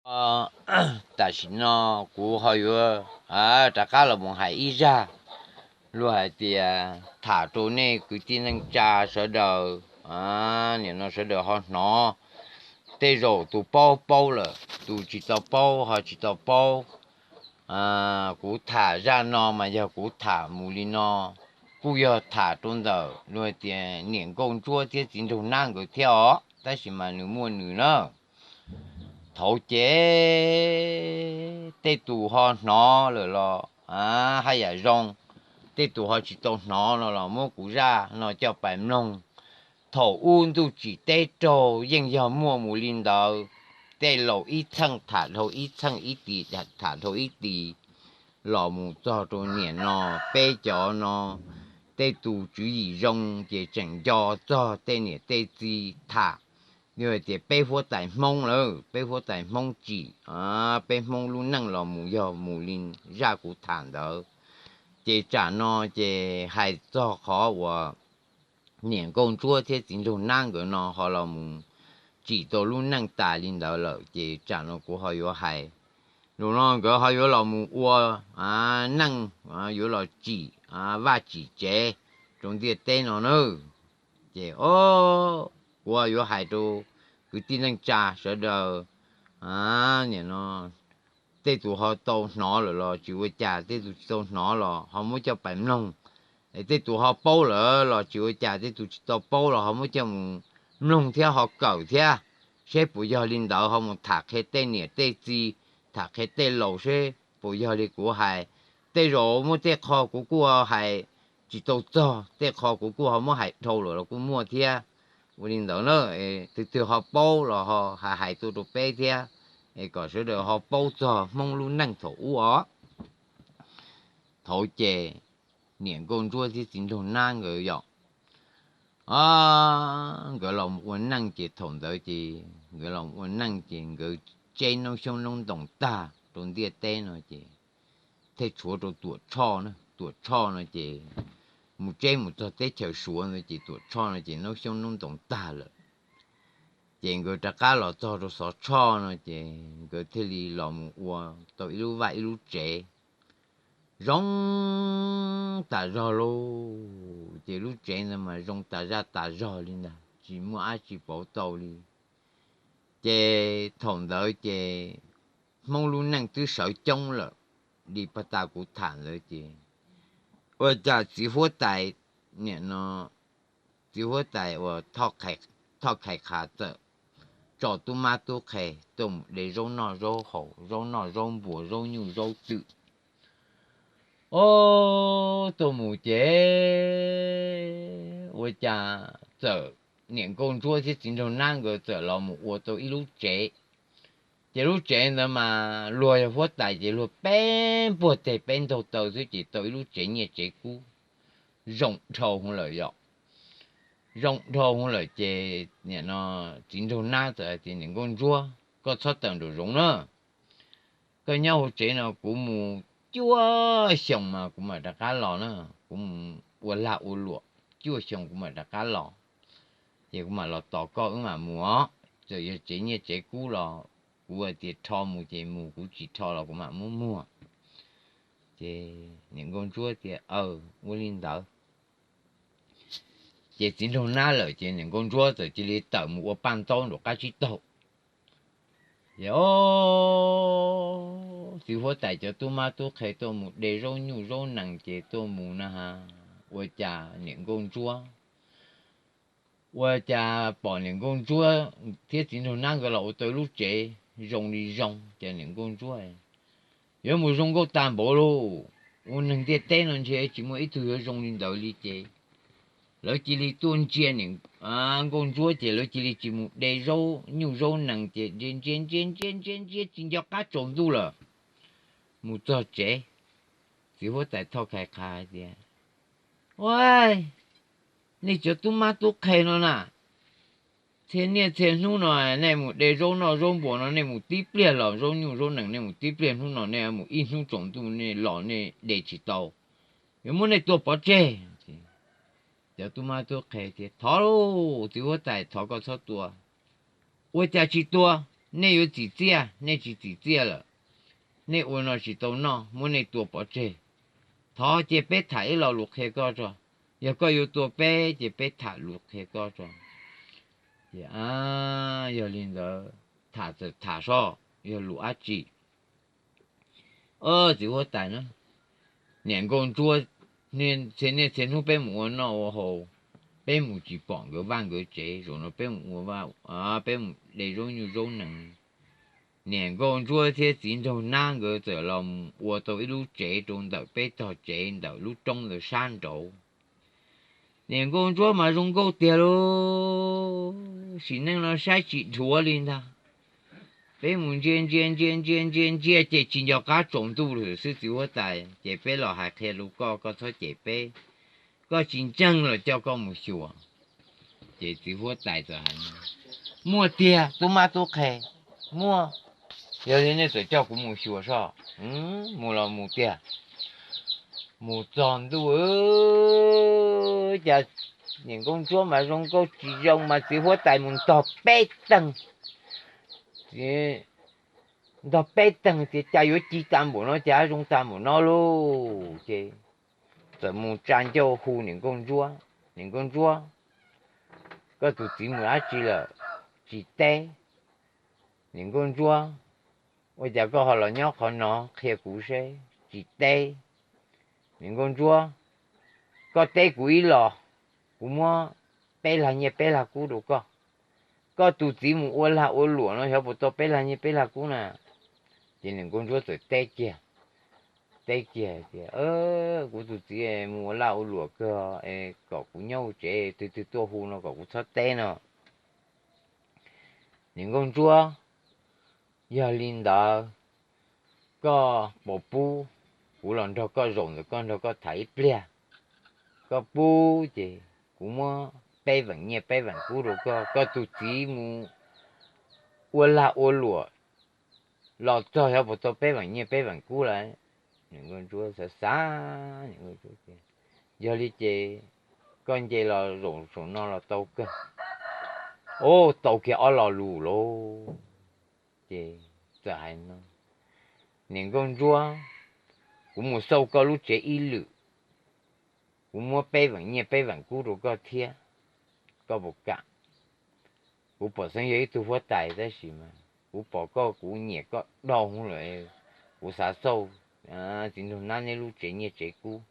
Os, tam sim no kuv ho yuav rov qab los mus hais ib zaj, luag hais tias tham rau nej kwv tij neej tsa sawv daws, nim no sawv daws ho hnov, tej zaum tus paub paub lawm, tus tsis tau paub ho tsis tau paub. Kuv tham zaj no mas yog kuv tham mus li no, kuj yog tham rau ntawm luag tias niam nkauj ntsuab thiab txiv nraug nab nkawd thiab os, tab sis mas nws muaj nws na. Thaum ces tej tus ho hnov lawm los haj yam zoo, tej tus ho tsis tau hnov no los muab kuv zaj no coj pais mloog. Thaum ub ntuj tsim teb raug yeej yog muaj mus li ntawd, tej laus ib txheej tham dhau ib txheej, ib tis tham dhau ib tis, los mus txog rau niam no, peb cov no tej tus tswv yim zoo ces tseem nco txog tej niam tej txiv tham. Yog tias peb huab tais Hmoob lawm, peb huab tais Hmoob tsim, peb Hmoob lub neej los mus yog mus li zaj kuv tham ntawd, ces tsam no ces hais txog qhov uas niam nkauj ntsuab thiab txiv nraug nab nkawd no ho los mus tsim tau lub neej tas li ntawd lawm, ces tsam no kuv ho yuav hais, zaum no nkawd ho yuav los mus ua neej, yuav los tsim vaj tsim tsev rau ntiaj teb no na. Ces o, kuv yuav hais rau kwv tij neej tsa sawv daws, nim no tej tus ho tau hnov lawm los tsis ua cas, tej tus tsis tau hnov los ho muab coj pais mloog. Tej tus ho paub lawm los tsis ua cas, tej tus tsis tau paub los ho muab coj mus mloog thiab ho kawm thiab, seb puas yog li ntawd, ho mus tham qhia tej niam tej txiv, tham qhia tej laus seb puas yog li kuv hais. Tej zaum muaj tej qho kuv kuj hais tsis tau txog, tej qho kuv kuj ho muab hais dhau lawm los kuj muaj thiab. Ua li ntawd na, twg twg ho paub los ho hais hais tuaj rau peb thiab, es kom sawv daws ho paub txog Hmoob lub neej thaum ub os. Thaum ces niam nkauj ntsuab thiab txiv nraug nab nkawd yom, nkawd los ua neej ces thaum ntawd ces nkawd los ua neej ces nkawd tseb noob xyoob noob ntoos tag rau ntiaj teb no ces thiaj tshuav rau Tuam Tshoj na. Tuam Tshoj no ces mus tseb mus txog teb chaws Suav ntawd ces Tuam Tshoj no ces noob xyoob noob ntoos tag lawm. Ces nkawd rov qab los txog rau Xov Tshoj no ces nkawd thiaj li los mus ua tau ib lub vaj ib lub tsev zoo tas zog lauj. Ces lub tsev ntawd mas zoo tas zaj tas zog li ntag, tsis muaj dab tsi pauv tau li. Ces thaum ntawd ces Hmoob lub neej twb sawv coob lawm li pag tas kuv tham ntawd ces ua cas txiv huab tais, nim no txiv huab tais uas Thoj Khais Qha txawm tso tub mab tub qhe tuaj mus de zaub noj zaub haus, zaub noj zaub npuas, zaub nyuj zaub twm. Ob, tuaj mus ces ua cas txawm niam nkauj ntsuab thiab txiv nraug nab nkawd txawm los mus ua tau ib lub tsev. Ces lub tsev ntawd mas luag yog huab tais ces luag peb npuag teg peb ntaug taw xwb ces tau ib lub tsev nyiaj tsev kub zoo dhau hwv lawm yom. Zoo dhau hwv lawm ces nim no txiv nraug nab txawm hais tias, Niam nkauj ntsuab, koj txhob tawm nraum zoov na. Koj nyob hauv tsev no kuv mus cuaj xyoos mas kuv mam rov qab los na. Kuv mus ua lag ua luam cuaj xyoos kuv mam rov qab los. Ces kuv mam los tos koj wb mam mus os. Txawm yog tsev nyiaj tsev kub los kuv hais tias rho mus ces mus, kuv tsis rho los kuv mam muab muag. Ces niam nkauj ntsuab tias, Aw, ua li ntawd. Ces txiv nraug nab lawm ces niam nkauj ntsuab txawm cia li tawm mus ua paj ntaub nraum qab tsib taug. Ces ob, txiv huab tais cov tub mab tub qhe tuaj mus de zaub nyuj zaub nees ces tuaj mus na has, ua cas niam nkauj ntsuab, ua cas pom niam nkauj ntsuab thiab txiv nraug nab nkawd los ua tau lub tsev zoo li zoo, ces niam nkauj ntsuab yuav mus zoo nkauj tag npaum lauj. Ua neeg ntiaj teb no ntshe tsis muaj ib tug yuav zoo li ntawd li ces lawv cia li tuaj ntsia niam nkauj ntsuab ces lawv cia li tsis mus de zaub nyuj zaub nees ces ntsia ntsia ntsia ntsia ntsia ntsia tsis nco qab tsaus ntuj lawm. Mus txog tsev, txiv huab tais Thoj Khais Qha hais tias, Ua, nej cov tub mab tub qhe no na, txhia niaj txhia hnub no nej mus de zaub noj zaub npuas no nej mus tib pliag los, zaub nyuj zaub nees nej mus tib pliag, hnub no nej mus ib hnub tsaus ntuj nej los nej de tsis tau, yuav muab nej tua pov tseg. Cov tub mab tub qhe tias, Thov lauj, txiv huab tais, thov koj txhob tua. Ua cas tsis tua? Nej yuav txim txiaj, nej tsis txim txiaj lawm, nej ua no tsis tau noj, muab nej tua pov tseg. Thov cia peb tham ib lo lus qhia koj tso. Yog koj yuav tua peb ces peb tham lus qhia koj tso. Ces yog li ntawd tham txawm tham soj, yog lus dab tsi? Txiv huab tais na, niam nkauj ntsuab, txhia niaj txhia hnub peb mus ua noj ua haus, peb mus tsis pom nkawd vaj nkawd tsev, zaum no peb mus ua, peb mus de zaub nyuj zaub nees. Niam nkauj ntsuab thiab txiv nraug nab nkawd txawm los mus ua tau ib lub tsev rau ntawm peb tog tsev ntawm lub roob ntawd sab nraud. Niam nkauj ntsuab mas zoo nkauj tiag lauj, sim neej no saib tsis dhuav li ntag. Peb mus ntsia ntsia ntsia ntsia ntsia ntsia ces tsis nco qab tsaus ntuj lawm xwb, txiv huab tais, ces peb los hais qhia rau koj, koj txhob cem peb. Koj tsis ntseeg los coj koj mus xyuas. Ces txiv huab tais txawm hais, muaj tiag tub mab tub qhe, muaj. Yog li nej txawm coj kuv mus xyuas soj. Mus los mus tiag. Mus txog ntuj, cas niam nkauj ntsuab mas zoo nkauj tsis zoo mas txiv huab tais mus ntog peb teeg. Ntog peb teeg tias cas yuav ci tas npaum no, cas zoo tas npaum no lauj. Ces txawm mus tsa ncauj hu niam nkauj ntsuab, niam nkauj ntsuab, koj tus txiv mus dab tsi lawm? Tsis teb. Niam nkauj ntsuab, ua cas koj ho los nyob qhov no, qhia kuv seb. Tsis teb. Niam nkauj ntsuab, koj teb kuv ib los, kuv muab peb lag nyiaj peb lag kub rau koj. Koj tus txiv mus ua lag ua luam no xyov puas tau peb lag nyiaj peb lag kub na. Ces niam nkauj ntsuab txawm teb kiag, teb kiag tias, kuv tus txiv mus ua lag ua luam kawg, kom kuv nyob hauv tsev, twg twg tuaj hu no kom kuv txhob teb no. Niam nkauj ntsuab, yog li ntawd koj puas pub kuv los nrog koj zaum ntawm koj nrog koj tham ib pliag? Koj pub ces kuv muab peb veem nyiaj peb veem kub rau koj. Koj tus txiv mus ua lag ua luam los txog xyov puas tau peb veem nyiaj peb veem kub lawm. Niam nkauj ntsuab xav xav, yog li ces koj nce los zaum saum no los tau kawg. Ua tau kiag ob lo lus lauj. Ces txawm hais no, niam nkauj ntsuab, kuv mus xauj koj lub tsev ib lwm, kuv muab peb veem nyiaj peb veem kub rau koj thiab, koj puas kam? Kuv pom xeeb yog ib tug huab tais tab sis mas kuv pom koj kuv nyiam koj dhau lawm, kuv xav xauj txiv nraug nab neb lub tsev nyiaj tsev kub.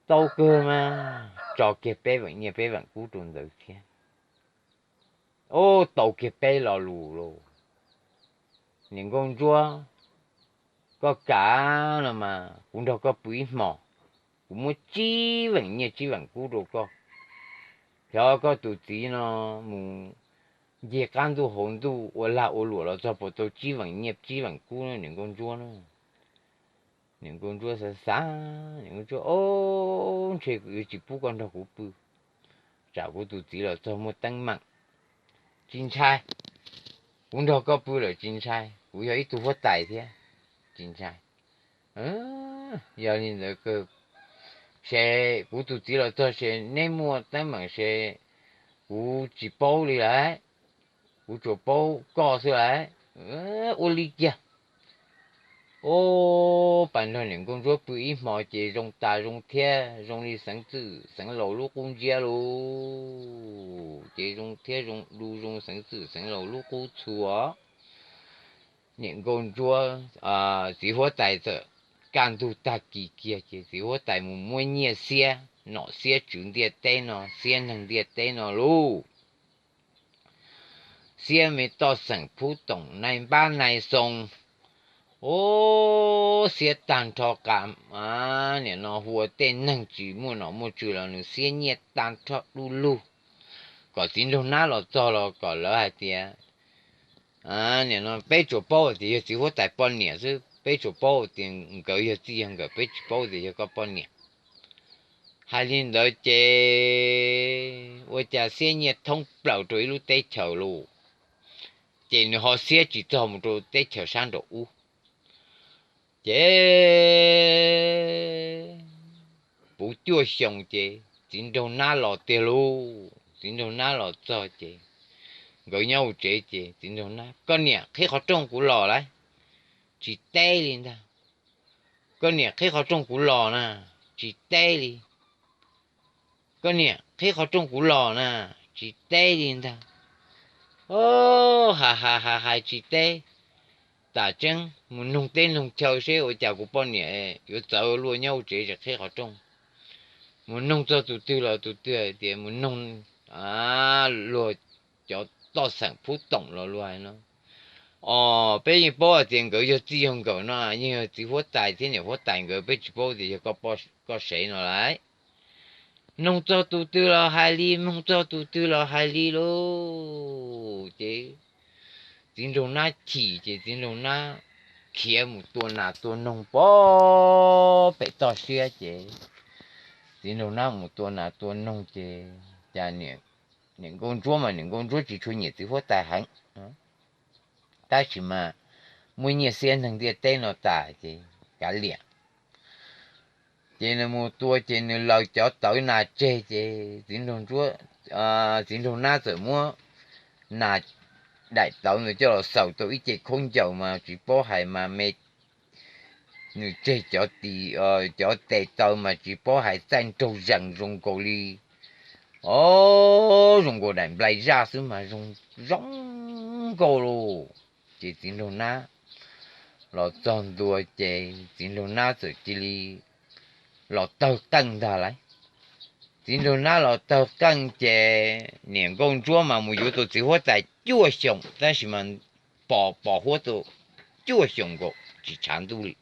Tau kawg mas, tso kiag peb veem nyiaj peb veem kub rau ntawd thiab. Ua tau kiag peb lo lus lauj. Niam nkauj ntsuab, koj kam no mas kuv nrog koj pw ib hmos, kuv muab tsib veem nyiaj tsib veem kub rau koj. Xyov koj tus txiv no mus ncig qab ntuj hauv ntuj ua lag ua luam los txog puas tau tsib veem nyiaj tsib veem kub niam nkauj ntsuab na. Niam nkauj ntsuab xav xav, niam nkauj ntsuab, o, ntshe kuv yuav tsis pub koj nrog kuv pw, tsam kuv tus txiv los txog muaj teeb meem. Tsis ntshai, kuv nrog koj pw lawm tsis ntshai, kuv yog ib tug huab tais thiab, tsis ntshai. Yog li ntawd ces kuv tus txiv los txog ces neb muaj teeb meem ces kuv tsis paub li lawm, kuv tsuas paub koj xwb lawm. Ua li kiag. Ub, pas nrog niam nkauj ntsuab pw ib hmo ces zoo tas zoo thiab zoo li xeev txwm xeev laus lub qub ntsiab lauj. Ces zoo thiab zoo du zoo xeev txwm xeev laus lub qub txhua. Niam nkauj ntsuab, txiv huab tais txawm kaj ntug tag kis kiag ces txiv huab tais mus muab nyiaj xiab nom xiab tswv ntiaj teb no, xiab neeg ntiaj teb no lauj. Xiab me toj xeem phub toom nai npab nai xoo, ub, xiab tag nrho qas, niam no hu ua tej neeg tsis muaj nom muaj tswv los nws xiab nyiaj tag nrho du lug, kom txiv nraug nab los txog los kom lawv hais tias, niam no peb tsuas paub tias yog txiv huab tais poj niam xwb, peb tsuas paub tias nkawd yog txij yog nkawm, peb tsis paub tias yog koj poj niam. Hais li ntawd ces ua cas xiab nyiaj thoob plaws rau ib lub teb chaws lauj, ces nws ho xiab tsis txog mus rau teb chaws sab nraum ub. Ces puv cuaj xyoo ces txiv nraug nab los tiag lauj. Txiv nraug nab los txog ces nkawd nyob hauv tsev ces txiv nraug nab, koj niam qhib qhov rooj kuv los lawm, tsis teb li ntag. Koj niam qhib qhov rooj kuv los na, tsis teb li. Koj niam qhib qhov rooj kuv los na, tsis teb li ntag. Hais hais hais hais tsis teb, tas tseeb mus noog teb noog chaw seb ua cas kuv poj niam yuav txawv luaj nyob hauv tsev tsis qhib qhov rooj. Mus noog txog tus twg los tus twg hais tias mus noog luag cov toj xeem phub toom los luag hais no. Os, peb yeej paub hais tias nkawd yog txij yog nkawm no, yeej yog txiv huab tais thiab niam huab tais nkawd, peb tsis paub tias yog koj sev no lawm. Noog txog tus twg los hais li, noog txog tus twg los hais li lauj. Ces txiv nraug nab chim ces txiv nraug nab khiav mus tua nas tua noog pem toj siab ces txiv nraug nab mus tua nas tua noog ces cas niam nkauj ntsuab mas niam nkauj ntsuab tsis tshua nyiam txiv huab tais heev, tab sis mas muaj nyiaj xiab neeg ntiaj teb no tas ces kav liam. Ces nws mus tua ces nws laws cov tawv nas tseg ces txiv nraug nab txawm muab nas daim tawv ntawd coj los xaws tau ib ce khaub ncaws mas tsis paub hais mas me, nws tseg cov tis, cov tes taw mas tsis paub hais txaij nraug zees zoo nkaus li, o, zoo nkaus daim nplai zaj xwb mas zoo, zoo nkaus lauj. Ces txiv nraug nab los txog ntua ces txiv nraug nab txawm cia li los tawg qeej ntag lauj. Txiv nraug nab los tawg qeej ces niam nkauj ntsuab mas mus yuav tus txiv huab tais cuaj xyoos tab sis mas pos pos huab tus cuaj xyoos nkaus tsis tshav ntuj li.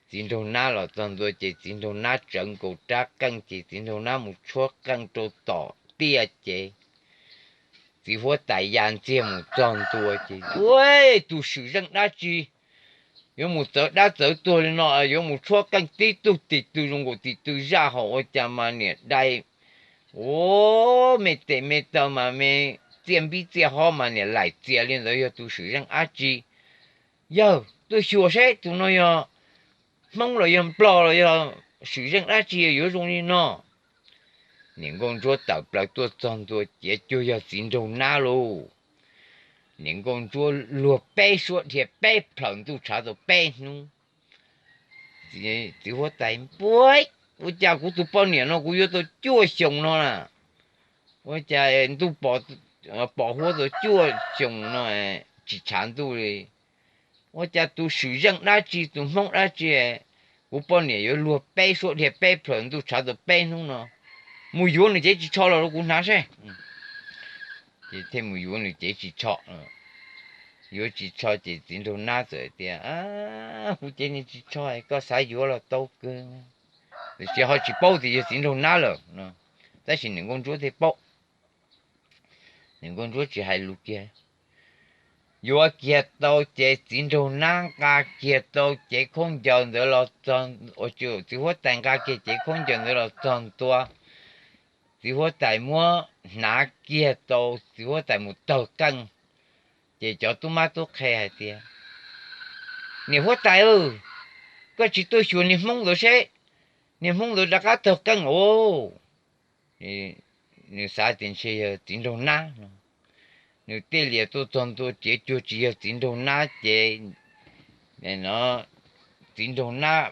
Txiv nraug nab los txog ntua ces txiv nraug nab tsawv nkaus rab qeej ces txiv nraug nab mus tshuab qeej rau tom tiaj ces txiv huab tais ya ntxiag mus txog ntua ces, tus swm zeej dab tsi yuav mus txawv dab txawv tuag li no, yuav mus tshuab qeej tib tug tis tw zoo nkaus tis tw zaj hos ua cas mas niam dai, ua me tes me taw mas me txiaj npib txiaj hob mas niam laim txias li ntawd yog tus swm zeej dab tsi? Yawg tuaj xyuas seb tus no yog Hmoob los yog Nplog los yog swm zeej dab tsi yuav zoo li no. Niam nkauj ntsuab tawm plaws tuaj txog ntua ciav cuag yog txiv nraug nab lauj. Niam nkauj ntsuab luag peb suab dhia peb plhaws ntuj tshav tau peb hnub. Txiv huab tais, npua, ua cas kuv tus poj niam no kuv yuav tau cuaj xyoos no na, ua cas ntuj pos huab tau cuaj xyoos no tsis tshav ntuj li? Ua cas tus swm zeej dab tsi tus Hmoob dab tsi, kuv poj niam yuav luag peb suab dhia peb plhaws ntuj tshav tau peb hnub no? Mus yuav nws cev ris tsho los rau kuv hnav seb. Ces thiaj mus yuav nws cev ris tsho. Yuav ris tsho ces txiv nraug nab txawm tias, kuv cev ris tsho koj xav yuav los tau kawg, tiam sis ho tsis paub tias yog txiv nraug nab lawm no, tab sis niam nkauj ntsuab thiaj paub. Niam nkauj ntsuab tsis hais lus kiag. Yuav kiag tau ces txiv nraug nab nqa kiag tau cev khaub ncaws ntawd los txog, txiv huab tais nqa kiag cev khaub ncaws ntawd los txog ntua. Txiv huab tais muab hnav kiag tau, txiv huab tais mus tawg qeej. Ces cov tub mab tub qhe hais tias, niam huab tais, koj tsis tuaj xyuas niag Hmoob ntawd seb, niag Hmoob ntawd rov qab tawg qeej os. Nws xav tias ntshe yog txiv nraug nab no, nws tej lias tuaj txog ntua ciav cuag tsis yog txiv nraug nab ces txiv nraug nab,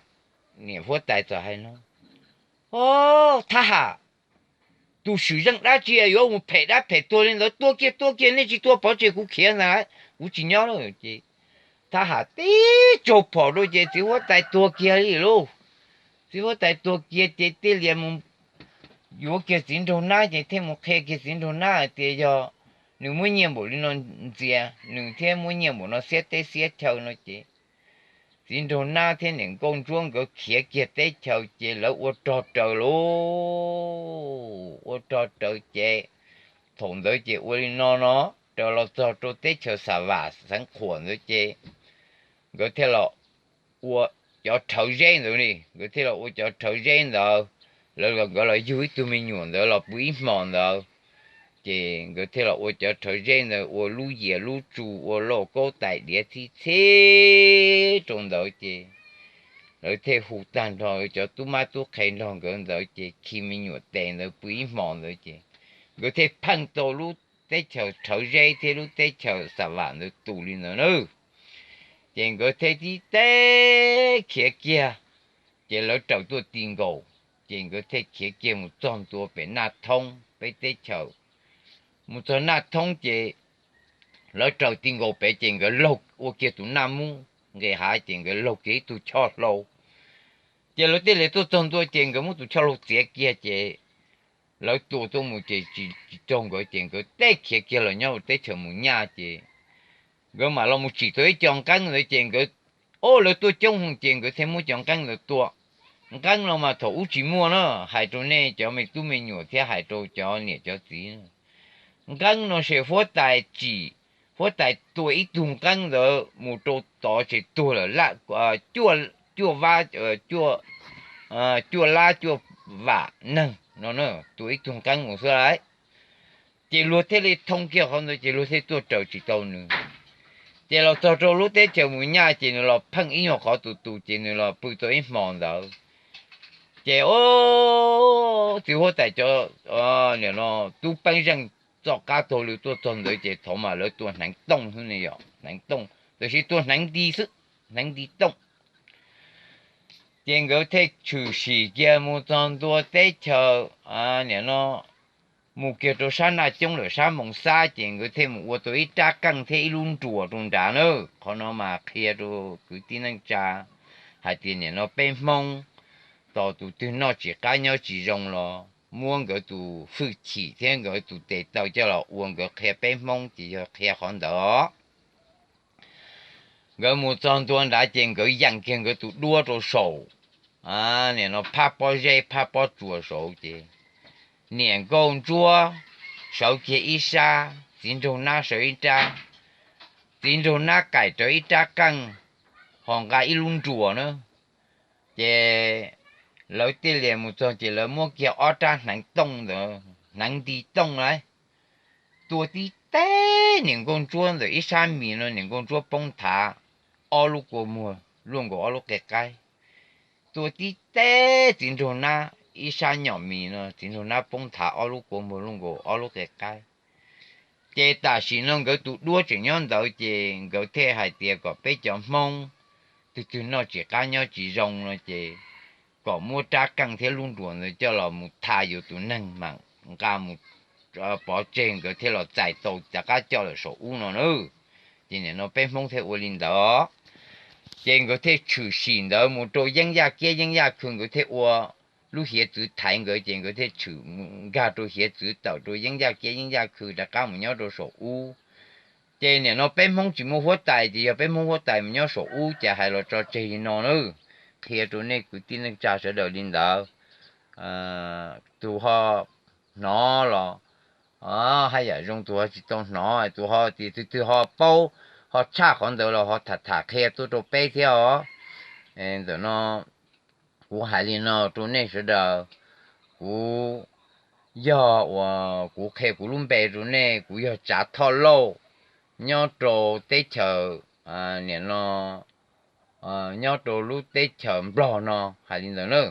niam huab tais txawm hais no, o, thab ham, tus swm zeej dab tsi yuav mus phem dab phem tuag li ntawd, tua kiag tua kiag, nej tsis tua pov tseg kuv khiav ntag, kuv tsis nyob lawm. Ces thab ham tib tsaug phom rau ces txiv huab tais tuag kiag li lauj. Txiv huab tais tuag kiag ces tej lias mus yuav kiag txiv nraug nab ces thiaj mus qhia kiag txiv nraug nab hais tias yog nws muab nyiaj npaum li no ntxias nws thiab muab nyiaj npaum no xiab teb xiab chaw no ces txiv nraug nab thiab niam nkauj ntsuab nkawd khiav kiag teb chaws ces lawv ua rog raws lauj, ua rog raws ces thaum ntawd ces ua li no no, raws los txog rau teb chaws Xa Vam xeev Khuam ntawd ces nkawd thiaj los ua cov rhawv zeb ntawd li, nkawd thiaj los ua cov rhawv zeb ntawd. Lawv nkawd los yug ib tug me nyuam ntawd los pw ib hmos ntawd, ces nkawd thiaj los ua cov rhawv zeb ntawd ua lub yias lub tsu ua lauj kaub tais diav txhib txhib rau ntawd ces lawv thiaj hu tag nrho cov tub mab tub qhe nrog nkawd ntawd ces khi me nyuam tes ntawd pw ib hmos ntawd ces nkawd thiaj pheej tau lub teb chaws Rhawv Zeb thiab lub teb chaws Xa Vam ntawd tus li ntawd na. Ces nkawd thiaj tib teb khiav kiag, ces lawv raws tuaj ti nkaus, ces nkawd thiaj khiav kiag mus txog ntua pem Naj Thoob peb teb chaws. Mus txog Naj Thoob ces lawv raws ti nkaus pem ces nkawd laug ua kiag tus naj mub nqis hav ces nkawd laug kiag ib tug choj hlau. Ces lawv thiaj li tuaj txog ntua ces nkawd muab tus choj hlau txiav kiag ces lawv tua tuaj mus ces tsis raug nkawd ces nkawd teb khiav kiag los nyob ua teb chaws Mus Nyaj ces nkawd mam los mus tsim tau ib co nqeeb ntawd ces nkawd, o, lawv tuaj coob heev ces nkawd thiaj muab cov nqeeb ntawd tua. Nqeeb no mas thaum ub tsis muaj na, hais rau nej cov me tub me nyuam thiab hais rau cov niam cov txiv. Nqeeb no ces huab tais tsim, huab tais tua ib tug nqeeb ntawd mus rau tod ces tuag lawm, cuaj, cuaj vab, cuaj lab cuaj vam neeg no, tua ib tug nqeeb mus xwb lauj. Ces luag thiaj li thoo kiag qhov ntawd ces luag thiaj tuaj raws tsis tau nws. Ces los txog rau lub teb chaws Mus Nyaj ces nws los pheej ib nyuag qhov tus tus ces nws los pw tau ib hmos ntawd. Ces, o, txiv huab tais cov, nim no tub peeb zeej txoj qab taug lw tuaj txog ntawd ces thaum mas lawv tua hneev tooj xwb ne yom, hneev tooj, tab sis tua hneev nti xwb, hneev nti tooj. Ces nkawd thiaj tshwm sim kiag mus txog ntua teb chaws, nim no mus kiag rau sab Naj Coob lawm sab Moos Xab ces nkawd thiaj mus ua tau ib rab qeej thiab ib lub nruas rau nrad na. Qhov no mas qhia rau kwv tij neej tsa hais tias nim no peb Hmoob tos tus twg noj tsis qab nyob tsis zoo los muab nkawd tus hwj chim thiab nkawd tus tes taw coj los ua, nkawd qhia peb Hmoob ces yog qhia qhov ntawd os. Nkawd mus txog ntua nrad ces nkawd yees kiag nkawd tus duab rau saum, nim no phab pob zeb phab pob tsuas saud ces niam nkauj ntsuab sawv kiag ib sab, txiv nraug nab sawv ib rab, txiv nraug nab qaim rawv ib rab qeej, ho nqa ib lub nruas na. Ces lawv thiaj li mus txog ces lawv muab kiag ob rab hneev tooj ntawd, hneev nti tooj lauj, tua tib teg niam nkauj ntsuab ntawm ib sab mis no niam nkauj ntsuab poob nthav, ob lub kua muag luaj nkaus ob lub qe qaib. Tua tib teg txiv nraug nab ib sab nyom mis no txiv nraug nab poob nthav ob lub kua muag luaj nkaus ob lub qe qaib. Ces tam sim no nkawd tus duab tseem nyob ntawd ces nkawd thiaj hais tias kom peb cov Hmoob twg twg noj tsis qab nyob tsis zoo no ces kom muab rab qeej thiab lub nruas ntawd coj los mus tha yus tus neeg mas nqa mus pov tseg nkawd thiaj los txais tau rov qab coj lawm saum ub no na. Ces nim no peb Hmoob thiaj ua li ntawd. Ces nkawd thiaj tshwm sim ntawd mus rau Yeeb Yaj Kiab Yeeb Yaj Khw, nkawd thiaj ua lub hiav txwv thaiv nkawd ces nkawd thiaj tshwm nkag rau hiav txwv tawm rau Yeeb Yaj Kiab Yeeb Yaj Khw rov qab mus nyob rau saum ub. Ces nim no peb Hmoob tsis muaj huab tais ces yog peb Hmoob huab tais mus nyob saum ub ces hais los tso tseg li no na. Qhia rau nej kwv tij neej tsa sawv daws li ntawd. Tus ho hnov los haj yam zoo, tus ho tsis tau hnov, tus ho tias twg twg ho paub ho tshaj qhov ntawd los ho tham tham qhia tuaj rau peb thiab os. Ntawm no kuv hais li no rau nej sawv daws, kuv yog uas kuv qhia kuv lub npe rau nej, kuv yog Tsav Thoj Lauj, nyob rau teb chaws, nim no nyob rau lub teb chaws Nplog no hais li ntawd na.